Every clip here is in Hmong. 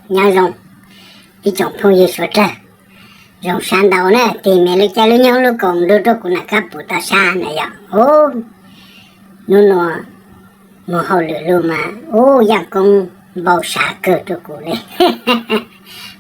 Nyob zoo ib tsoom phooj ywg suav dlawg, zoo sab ntau na, tig me lub caij lub nyoog lub koom nrug rua kuv nam kab pum tau sab na yom. Ub, hnub nuav moog hauj lwm lug mas ub yaaj koob npau sav kawg rua kuv le.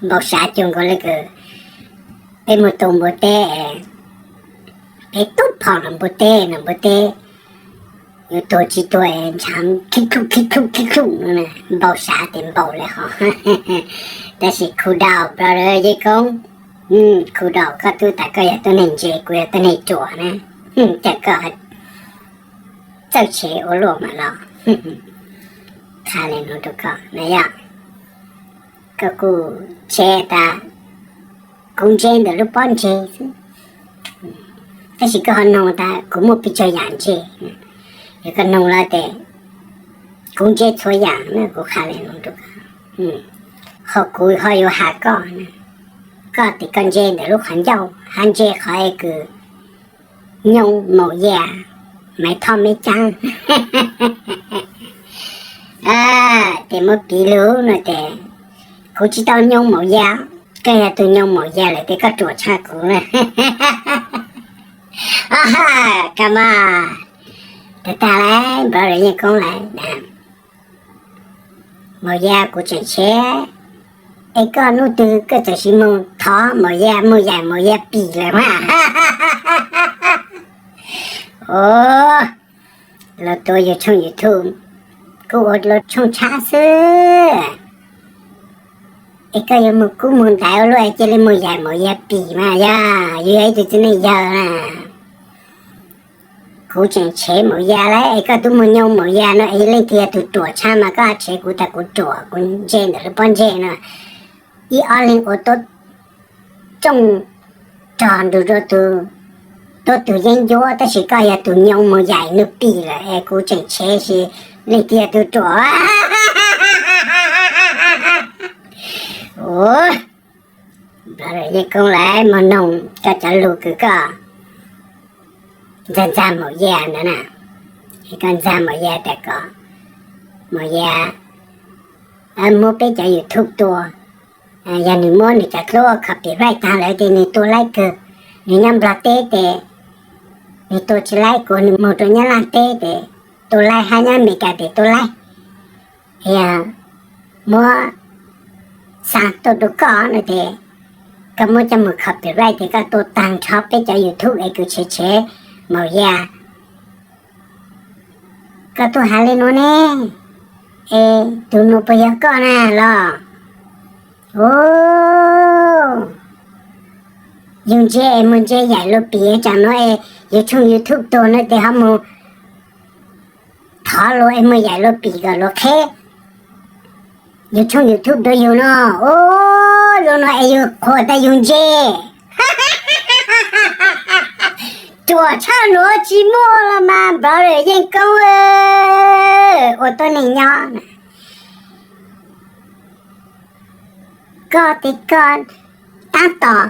Npau sav cuag nkaus le kws peb moog tu npua teb, peb tub phom los npua teb, npua teb yuav tuag tsi tuag, ntshaav khib khub khib khub khib khub, npau sav tes npau le hov. Tab sis khu daus brother Yeej Koob, khu daus koj tub tas koj yog tuab neeg ntse, kuv yog tuab neeg ruam na, cas koj txawj tshev ua luaj mam los qha le nuav rua koj na yom. Koj kuj tshev tas kuv ntse ntawm lub pob ntseg xwb, tab sis koj ho noog tas kuv muaj pes tsawg yaam ntse. Yog koj noog lawm tes kuv ntse txhua yaam na, kuv qha le nuav rua koj. Ho kuv ho yuav has koj, koj tes koj ntse ntawm lub qhov ncauj, hab ntse qhov es kws Nyooj Maum Yaj, Maiv Thoj Meb Caab. Tes muab piv lug no tes kuv tsi tau nyooj maum yaj, koj yog tug nyooj maum yaj lawm tes koj ruam tshaj kuv na. Ka mas, tag tag lawm, brother Yeej Koob lawm. Maum yaj kuv tseem tshev, es koj nub twg koj txawm sis moog thov maum yaj, moog yaim maum yaj pim lawm mas. Os, luag tua yug tshooj YouTube, kuv ua luag tshooj tshab xwb. Es koj yuav moog kub moog ntaiv ua luaj es cia li moog yaim maum yaj pim mas yog yug yog ib tug txiv neej yawg na. Kuv tseem tshev maum yaj lawm es koj tub moog nyooj maum yaj no es leej twg yog tug ruam tshaj mas koj tshev kuv tas kuv ruam, kuv ntse ntawm lub pob ntseg no. Ib ob leeg ua tuab tsooj rog nrug rua tug, tuab tug yeeb ncuab, tab sis koj yog tug nyooj moog yaim nwg pim lawm es kuv tseem tshev sis leej twg yog tug ruam. Ua, Yeej Koob lawm, moog noog koj cov lug kws koj ntxag ntxag maum yaj ntawd na. Koj ntxag maum yaj tas kom maum yaj muab peb cov YouTube tua. Yog nwg muab nwg cov dluab copyright taag lawm tes nwg tua laib kawg. Nwg nyob Nplog teb tes nwg tua tsi laib, kuas nwg moog rua Nyab Laj teb tes tua laib, hab nyob Amelikas tes tua laib. Yog muab xa tuaj rua koj no tes koj muab coj moog copyright tes koj tua taag nrho peb cov YouTube es kws tshev tshev maum yaj. Koj tuaj has le nuav ne, es tug nuav puas yog koj na los? Ua, yug ntse es moog ntse yaim luag pim, tsam nuav es yug tshooj YouTube tuag no tes ho moog thov luag es moog yaim luag pim kom luag qheb yug tshooj YouTube dua yug no. Ua, lug nuav es yug qhuas tas yug ntse. Ruam tshaj nuav tsi muaj los mas, brother Yeej Koob, ua tuab neeg nyob na. Koj tes koj tab tom,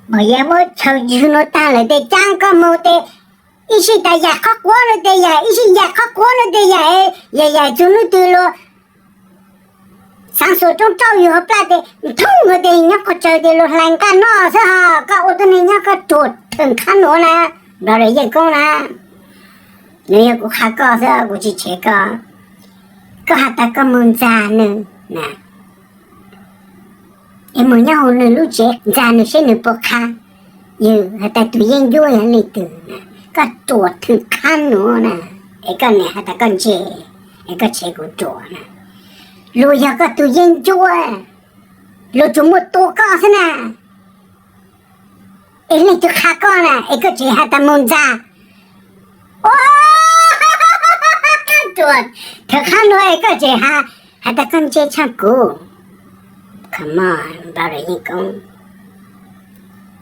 maum yaj muab chaw ywg nuav taag lawm tes caab koj moog tes ib sij tas yaim qhov quav no tes yaim, ib sij yaim qhov quav no tes yaim, yaim yaim txug nub twg luag xaav xuas roob rauj yug hauv plaj tes nthoob tes nyob qhov tsaws tes luag hlais nqaj noj xwb hos. Koj ua tuab neeg nyob koj ruam thwm qhab nuav na, brother Yeej Koob na. Nws yog kuv qha koj xwb, kuv tsi tshev koj. Koj has tas koj moog ntxag nwg na, es moog nyob huv nwg lub tsev ntxag nwg seb nwg puas qha. Yog has tas tug yeeb ncuab yog leej twg na, koj ruam thwm qhab nuav na, es koj niam has tas koj ntse, es koj tshev kuv ruam na. Luag yog koj tug yeeb ncuab, luag tsuas muaj tua koj xwb na. Es leej twg qha koj na es koj tseem has tas moog ntxag? Ua, ruam thwm qhab nuav es koj tseem has tas koj ntse tshaj kuv. Come on, brother Yeej Koob.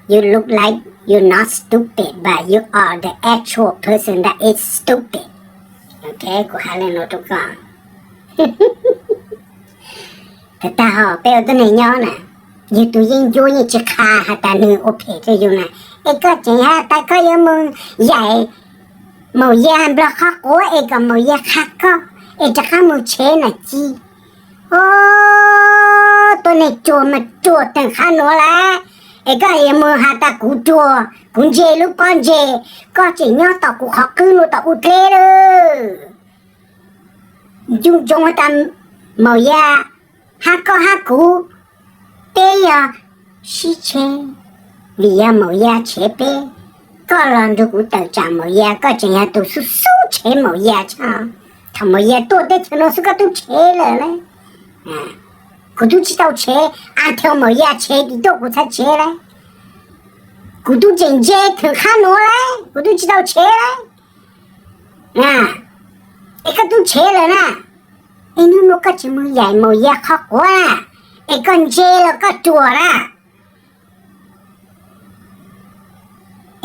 You look like you're not stupid, but you are the actual person that is stupid. Ok, kuv has le nuav rua koj. Tag tag hos peb ua tuab neeg nyob na, yug tug yeeb ncuab yeej tsi qha has tas nwg ua phem rua yug na, es koj tseem has tas koj yuav moog yaim maum yaj nplog qhov quav es kom maum yaj qha koj, es rov qab moog tshev nam ci. Ua, Neeg ruam mas ruam tag qhab nuav lawm, es koj yuav mus has tas kuv ruam, kuv ntse lub pob ntseg, koj tseem nyob tom kuv qhov qwb nuav tom ub dleb lawm. Nco ntsoov tas Maum Yaj hab koj hab kuv, peb yog sib tshev, vim yog Maum Yaj tshev peb. Koj los nrug kuv tawm tsam Maum Yaj, koj tseem yog tus xub xub tshev Maum Yaj tshaj. Thaum Maum Yaj tuaj teb chaws nuav xwb koj tub tshev lawm lauj. Kuv tub tsi tau tshev, a, thaum Maum Yaj tshev tim tuaj kuv txhaj tshev lauj. Kuv tub tseem ntse tag qhab nuav lauj, kuv tub tsi tau tshev lauj. Es koj tub tshev lawm na, es nub nua koj tseem mus yaim Maum Yaj qhov quav na, es koj ntse los koj ruam na,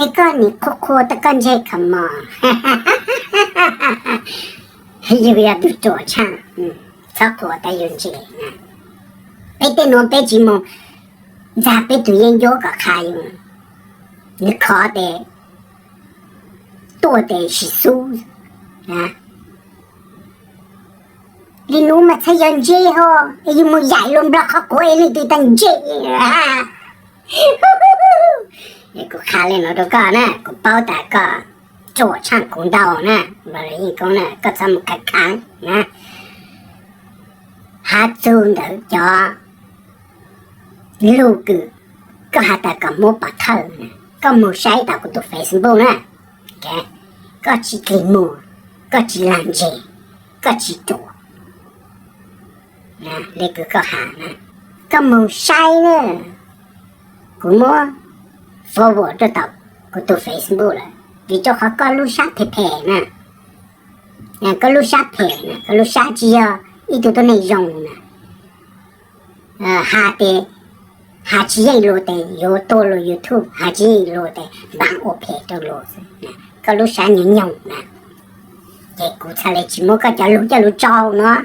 es koj nim qhuas qhuas tas koj ntse kha mos. Yug yog tug ruam tshaj, txhob qhuas tas yug ntse. Peb tej nuav peb tsi mus ntxag peb tug yeeb ncuab kom qha yug, nws khov tes tuaj tes sis xub. Li nuav mas txhaj yog ntse ho, es yug mus yaim luag nplog qhov quav es leej twg tas ntse. Es kuv qha li nuav rau koj na, kuv paub tas koj ruam tshaj kuv ntau na, Nplog Yeej Koob na, koj txhob mus khav khav na. Has txug ntawm cov lug kws koj has tas kom muab pov thawj na, koj mus saib tom kuv tug Facebook na, koj tsi dlig muag, koj tsi lag ntse, koj tsi ruam. Le kws koj has na, koj mus saib na, kuv muab forward rau tom kuv tug Facebook lawm, vim rau qhov koj lub sab phem phem na, koj lub sab phem na, koj lub sab tsi yog ib tug tuab neeg zoo na. Has tes, has tsi yeej luag tes yuav tuaj luag YouTube, has tsi yeej luag tes npaam ua phem rau luag xwb. Koj lub sab nyoog nyoog na, ces kuv txhaj le tsi muab koj cov lug coj lug tso nuav.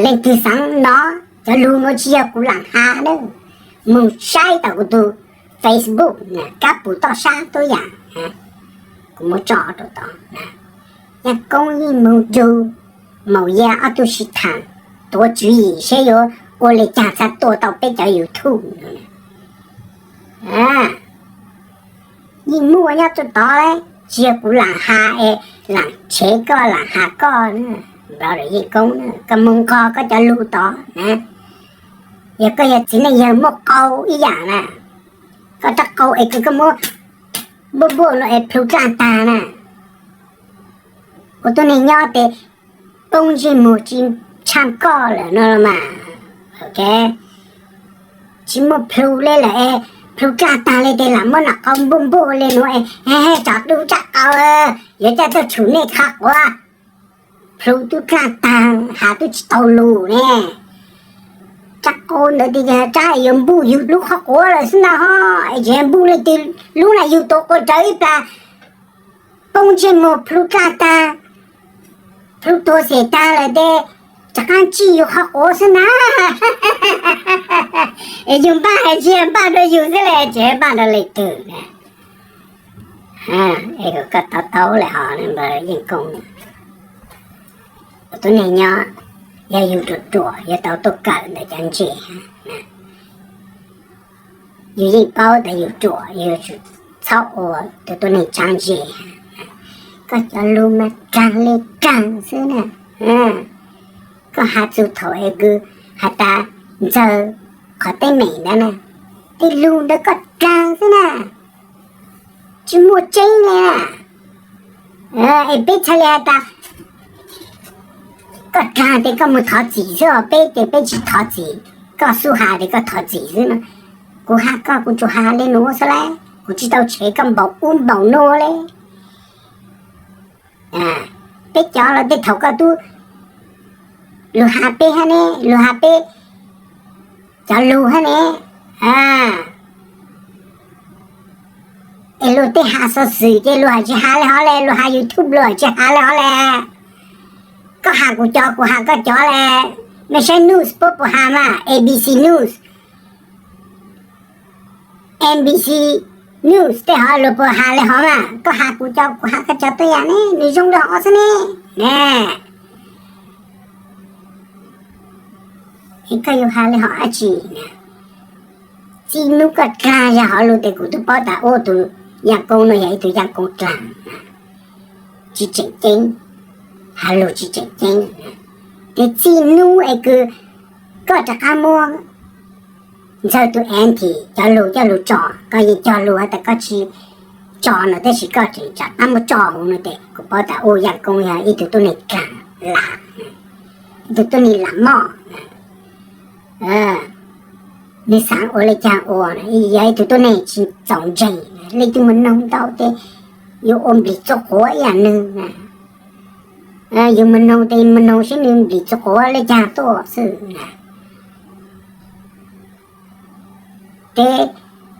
Leej twg xaav nov cov lug nuav tsi yog kuv laam has na, mus saib tom kuv tug Facebook na, kab pum toj sab tuab yaam, kuv muab tso rau tod na. Yeej Koob yeej moog nrug Maum Yaj ob tug sib thaam, tuav tswv yim saib yuav ua le caag txhaj tua tau peb cov YouTube no. Yeej muaj nyob rau tod lawm, tsi yog kuv laam has es laam tshev koj laam has koj na. Nplog Yeej Koob na, koj moog nqog koj cov lug tod na. Yog koj yog txiv neej yawg muaj qau ib yaam na, koj rab qau es kws koj muab npuaj npuaj no es plhu dlaaj taag na. Ua tuab neeg nyob tes poob ntsej muag tsi tshaj koj lawm no los mas, tsi muaj plhu le lawm es plhu dlaaj taag le tes lam muab nram qau npuaj npuaj le nuav es, tsov dub tsab qau, yuav coj tuaj tshum nej qhov quav. Plhu tub dlaaj taag, has tub tsi tau lug ne. Tsab qau ntawd tes rab yuav npuj yug lub qhov quav lawm xwb ntag ho, es tseem npuj leej twg lub na, yug tuav quas rawv ib plag, poob ntsej muag plhu dlaaj taag, plhu tuag xeem taag lawm tes rov qaab tsij yug qhov quav xwb ntag. Es yug npaj hais tsi npaj rau yug xwb le, tseem npaj rau leej twg? Es koj tau tau lawm ho Nplog Yeej Koob, ua tuab neeg nyob, yog yug ruam ruam yog tau tuaj kawm ntawm cov ntse. Yug yeej paub tas yug ruam, yug txhob ua tus tuab neeg tsaab ntse. Koj cov lug mas raag le raag xwb na. Koj has txug thaum es kws has tas ntxawg qhov teeb meem ntawd na, tej lug ntawd koj raag xwb na, tsi muaj tseeb le na. Es peb txhaj le has tas koj raag tes koj mus thov txim xwb os, peb tes peb tsi thov txim, koj xub has tes koj thov txim xwb no. Kuv has koj kuv tsuas has le nuav xwb lauj, kuv tsi tau tshev koj npaum ub npaum nuav le. Peb cov los tej thaum koj tub lug has peb hab ne, lug has peb cov lug hab ne, es luag tej has xov xwm ces luag has tsi has le hov le, luag has YouTube luag has tsi has le hov le. Koj has kuv cov kuv has koj cov le. Mej saib news puab puas has mas, A B C News, N B C News tej hov luag puas has le hov mas. Koj has kuv cov kuv has koj cov tuab yaam ne, nws zoo le hov xwb ne. Ne, Es koj yuav hais li hom dab tsi na? Txij hnub koj dlaag zag hov lug tes kuv tub paub tas ua tus Yaj Koob no yog ib tug Yaj Koob dlaag, tsis tseem ceeb, has lug tsis tseem ceeb. Ces txij hnub es kws koj rov qaab muab Ntxawg tus auntie cov lug coj lug tso, koj yeej cog lug has tas koj tsis tso no tab sis koj tseem rov qaab muab tso huv no tes kuv paub tas ua Yaj Koob yog ib tug tuab neeg dlaag lam, ib tug tuab neeg lam moj. Nwg xaav ua le caag ua, yog ib tug tuab neeg tsis txaus ntseeg, leej twg moog noog ntau tes yuav ua nplis txuj quav ib yaam nwg. Yug moog noog tes moog noog seb nwg nplis txuj quav le caag tuaj xwb. Ces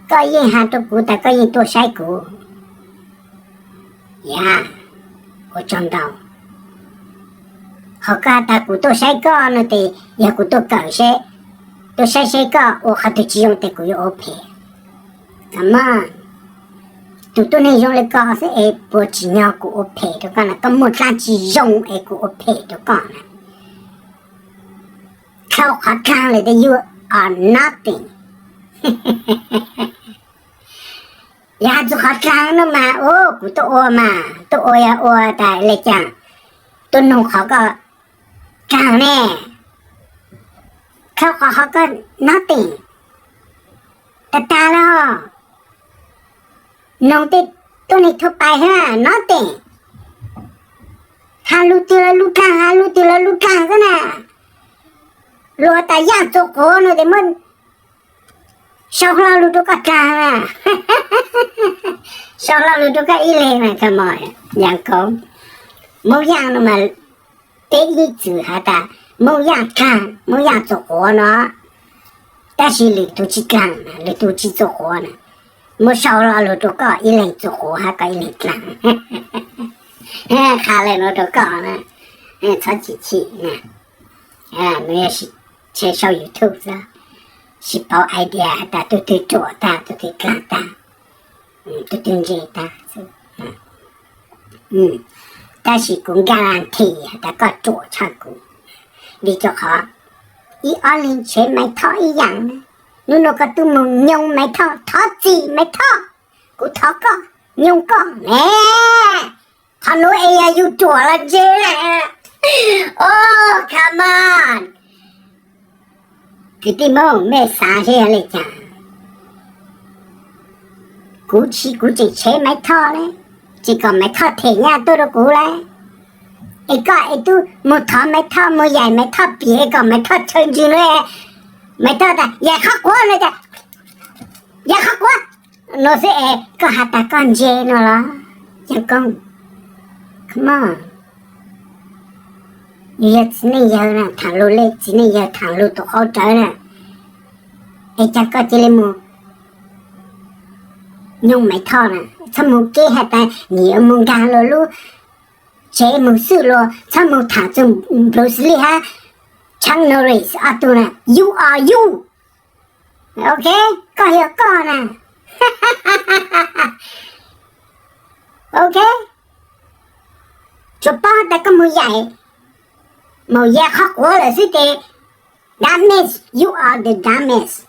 koj yeej has rua kuv tas koj yeej tuaj saib kuv. Yog, ua tsaug ntau. Ho koj has tas kuv tuaj saib koj no tes yog kuv tuaj kawm seb, tuaj saib seb koj ua qhov twg tsis zoo tes kuv yuav ua phem. Come on, tus tuab neeg zoo le koj xwb es puas tsim nyog kuv ua phem rua koj na? Koj muaj dlaab tsi zoo es kuv ua phem rua koj na? Dhau qhov dlaag lawm tes you are nothing. Yog has txug qhov dlaag no mas, u, kuv tuaj ua mas, tuaj ua yog ua tas le caag? Tuaj noog qhov koj dlaag ne. Dhau qhov qhov koj nothing. Tag tag le, noog tej tuab neeg thua pais hab nothing. Has lug twg los lug dlaag, has lug twg los lug dlaag xwb na. Luag tas yaaj txuj quav no tes muab sau hlo lug rua koj dlaag na. Sau hlo lug rua koj ib leeg mas, come on, Yaj Koob. Moob Yaaj no mas peb ib txwm has tas Moob Yaaj dlaag, Moob Yaaj txuj quav no, tab sis lwm tug tsi dlaag, lwm tug tsi txuj quav na. Muab sau hlo lug rua koj ib leeg txuj quav hab koj ib leeg dlaag. Qha le nuav rua koj na, txhob chim chim na. Nuav yog tsheb sau YouTube xwb, tsis paub idea has tas tug twg ruam tag, tug twg dlaag tag, tug twg ntse tag xwb. Tab sis kuv guarantee has tas koj ruam tshaj kuv, vim rua qhov ib ob leeg tsheb Maiv Thoj ib yaam na. Nub nua koj tub moog nyoog Maiv Thoj, thov txim Maiv Thoj, kuv thov koj nyoog koj ne. Qhov nuav es yog yug ruam los ntse na. Oh, come on. Kwv tij Moob, mej xaav seb yog le caag? Kuv tsis, kuv tseem tsheb Maiv Thoj le, tseem kom Maiv Thoj them nyaj tuaj rua kuv le. Es koj es tub moog thov Maiv Thoj, moog yaim Maiv Thoj piav es kom Maiv Thoj chaw ntsws le. Maiv Thoj tas yaim qhov quav no tas, yaim qhov quav no xwb es koj has tas koj ntse no los? Yaj Koob, come on. Yus yog txiv neej yawg na, thaam lug le txiv neej yawg, thaam lug tus qauv rawv na. Es cas koj cia li moog nyoog Maiv Thoj na? Txhob moog keb has tas nyiam moog nkaag luas lub tsev, moog xwb luas, txhob moog thaam txug Bruce Lee hab Chuck Norris ob tug na. You are you. Ok, koj yog koj na. Ok, tsuas paub has tas koj moog yaim, moog yaim qhov quav lawm xwb tes, that means you are the dumbest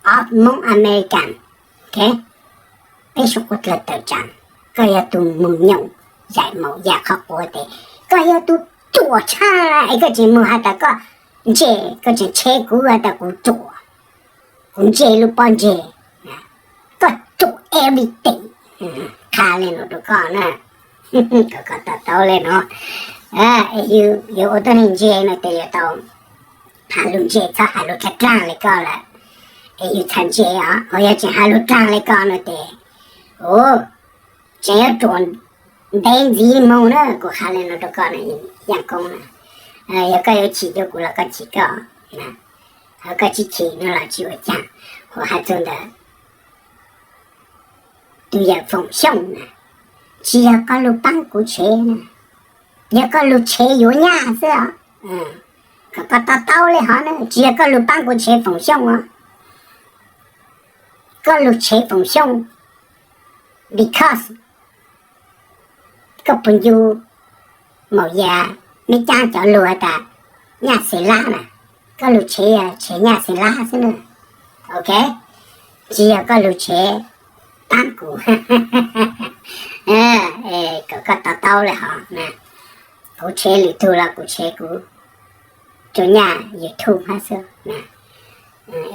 of Moob American. Ok, peb suav quav dlawg tawm tsaam, koj yog tug moog nyoog yaim moog yaim qhov quav tes, koj yog tug ruam tshaj es koj tseem moog has tas koj ntse, koj tseem tsheb kuv has tas kuv ruam, kuv ntse lub pob ntseg, koj ruam everything. Qha le nuav rua koj na, kom koj to taub le nuav. Yug ua tuab neeg ntse no tes yuav tau has lug ntse, txhob has lug dlaag dlaag le koj lawm. Es yug txhad ntse os, ho yog tseem has lug dlaag le koj no tes, u, tseem yuav ruam ntev ntxiv moog na. Kuv qha le nuav rua koj na, Yaj Koob na, yog koj yuav chim cuag kuv los koj chim koj, ho koj tsis chim no los tsis ua caag. Hu has txug ntawm tug yawm Foom Xyooj na, tsis yog koj lug paab kuv tshev na, yog koj lug tshev yuav nyaj xwb os. Kom koj to taub le hov na, tsis yog koj lug paab kuv tshev Foom Xyooj os, koj lug tshev Foom Xyooj because koj puas ncu Maum Yaj Meb Caab cov lug has tas nyaj xev lab na, Koj lug tshev yog tshev nyaj xeev lab xwb na. Ok, tsis yog koj lug tshev pab kuv. Kom koj to taub le hov na, kuv tshev lwm tug los kuv tshev kuv rua nyaj YouTube hab xwb na.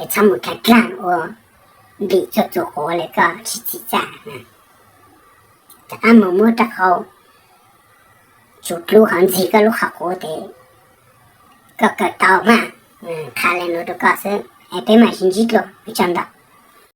Es txhob mus khav dlaag ua npim txuj txuas quav le koj tsis txim txaj. Rov qab mus muab rab qau tsuv dlub hov ntxig koj lub qhov quav tes koj kawm tau mas. Qha le nuav rua koj xwb es peb mam sib ntsib dlua, ua tsaug ntau.